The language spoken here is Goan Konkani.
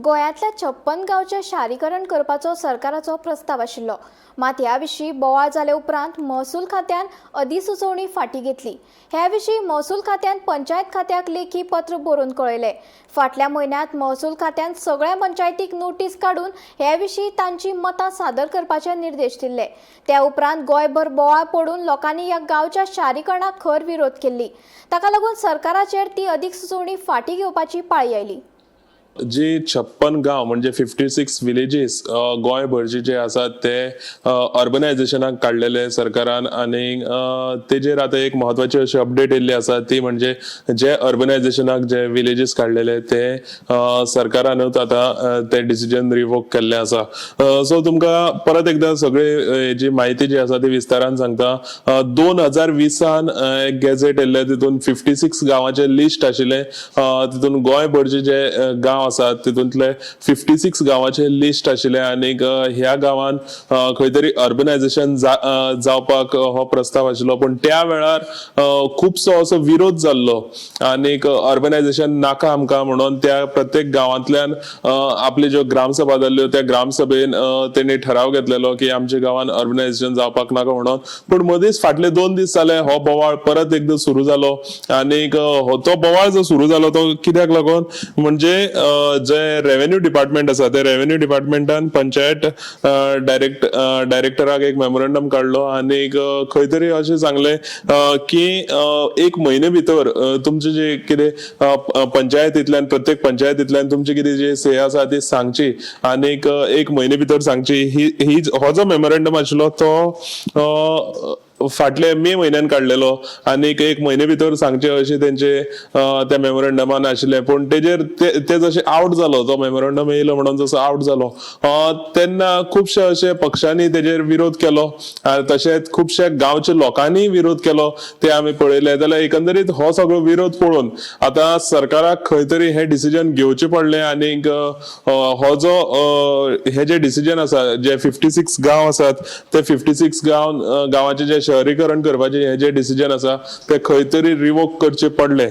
गोंयांतल्या 56 गांवचें शारीकरण करपाचो सरकाराचो प्रस्ताव आशिल्लो. मात ह्या विशीं बोवाळ जाले उपरांत महसूल खात्यान अधिसुचोवणी फाटीं घेतली. ह्या विशीं महसूल खात्यान पंचायत खात्याक लेखी पत्र बरोवन कळयलें. फाटल्या म्हयन्यांत महसूल खात्यान सगळ्या पंचायतीक नोटीस काडून हे विशीं तांची मतां सादर करपाचे निर्देश दिल्ले. त्या उपरांत गोंयभर बोवाळ पडून लोकांनी ह्या गांवच्या शारीकरणाक खर विरोध केल्ली. ताका लागून सरकाराचेर ती अधिसुचोवणी फाटीं घेवपाची पाळी आयली. जी 56 गांव म्हणजे 56 विलेजीस गोंयभरचे जे आसात ते अर्बनायझेशनाक काडलेले सरकारान आनी तेजेर आतां एक म्हत्वाची अशी अपडेट येयल्ली आसा, ती म्हणजे जे अर्बनायझेशनाक जे विलेजीस काडलेले ते सरकारानूच आतां ते डिसिजन रिवोक केल्ले आसा. सो तुमकां परत एकदां सगळे जी म्हायती जी आसा ती विस्तारान सांगता. 2020 एक गॅझेट येयल्लें, तितून 56 गांवाचें लिस्ट आशिल्लें. तितून गोंयभरचे जे गांव आसात तितूंतले 56 गांवाचे लिस्ट आशिल्लें आनीक ह्या गांवान खंय तरी अर्बनायझेशन जावपाक हो प्रस्ताव आशिल्लो. पूण त्या वेळार खुबसो असो विरोध जाल्लो आनीक अर्बनायझेशन नाका आमकां म्हणून त्या प्रत्येक गांवांतल्यान आपली ज्यो ग्रामसभा जाल्ल्यो त्या ग्रामसभेन तेणी ठराव घेतलेलो की आमच्या गांवान अर्बनायझेशन जावपाक नाका म्हणून. पूण मदींच फाटले 2 दीस जाले हो बोवाळ परत एकदां सुरू जालो आनीक तो बोवाळ जो सुरू जालो तो कित्याक लागून म्हणजे जे रेव्हेन्यू डिपार्टमेंट आसा ते रेव्हेन्यू डिपार्टमेंटान पंचायत डायरेक्टराक एक मेमोरंडम काडलो आनीक खंय तरी अशें सांगलें की एक म्हयने भितर तुमचे जे कितें पंचायतींतल्यान प्रत्येक पंचायतींतल्यान तुमची कितें जी से आसा ती सांगची आनीक एक म्हयने भितर सांगची. ही ही हो जो मेमोरंडम आशिल्लो तो फाटले मे म्हयन्यान काडलेलो आनीक एक म्हयने भितर सांगचे अशें तेंचे त्या मेमोरंडमान आशिल्लें. पूण तेजेर ते जशें आवट जालो, तो मेमोरंडम येयलो म्हणून जसो आवट जालो तेन्ना खुबशे अशे पक्षांनी तेजेर विरोध केलो आनी तशेंच खुबशे गांवच्या लोकांनी विरोध केलो ते आमी पळयले. जाल्यार एकंदरीत हो सगळो विरोध पळोवन आतां सरकाराक खंय तरी हें डिसिजन घेवचें पडलें आनीक हो जो हे जे डिसिजन आसा, जे 56 गांव आसात ते 56 गांवाचे जे शहरीकरण करपाचे हे जे डिसिजन आसा ते खंय तरी रिवोक करचे पडले.